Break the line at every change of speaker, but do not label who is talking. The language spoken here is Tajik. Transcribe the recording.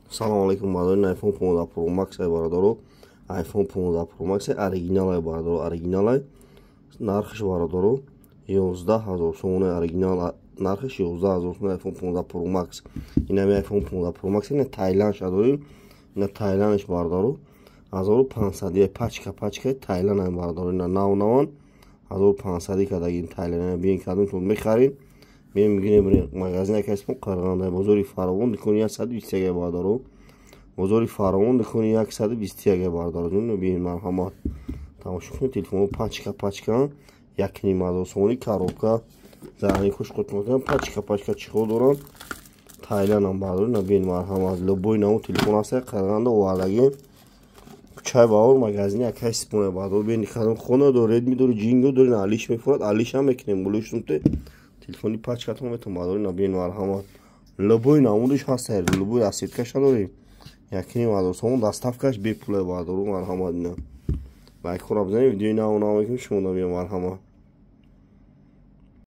Салом алейкум, бародари. iPhone 15 Pro Max ай, бародаро, iPhone 15 Pro Max оригинал ай, бародаро, оригинал ай. Нархиш, бародаро, 11 000 сомони. Оригинал, нархиш 11 000 сомони, iPhone 15 Pro Max. Инами iPhone 15 Pro Max, ина Тайланд дорим, ина Тайландш, бародаро, 1500, пачка, пачка Тайланд ай, бародаро, ина нав наван, 1500 кадаги Тайланд. Биен, кадомтон мехарин, меем, мегирем. Магазин якаспон Қарғанда, бозори Фаровон, дукони 121, бародаро, бозори Фаровон, дукони 121, бародаро. Биен, марҳамат, тамошо кунед. Телефоно пачка, пачка 1500 сомони, коробка зарани хуш қутмакан, пачка, пачка чехол доранд, Тайландам, бародаро. Набиен, марҳамат, любой навъ телефон ҳаста, Қарғанда овардагӣ, кӯчаи Баҳор, магазини акай Сипоне, бародаро. Биен, кадом хона дор, Редми дори, Ҷинго дори, алиш мефурад, алишам мекунем, булуштумте телефони пачкатон метон, бародаро. Набиен, марҳамат, любой намудиш ҳаста, любой расцветкаша дорем, 1500 сомон, доставкаш бепуле, бародаро, марҳамат. Ина лайкҳоро бизанед, видеои нав нав мекунем, шумо набиен, марҳамат.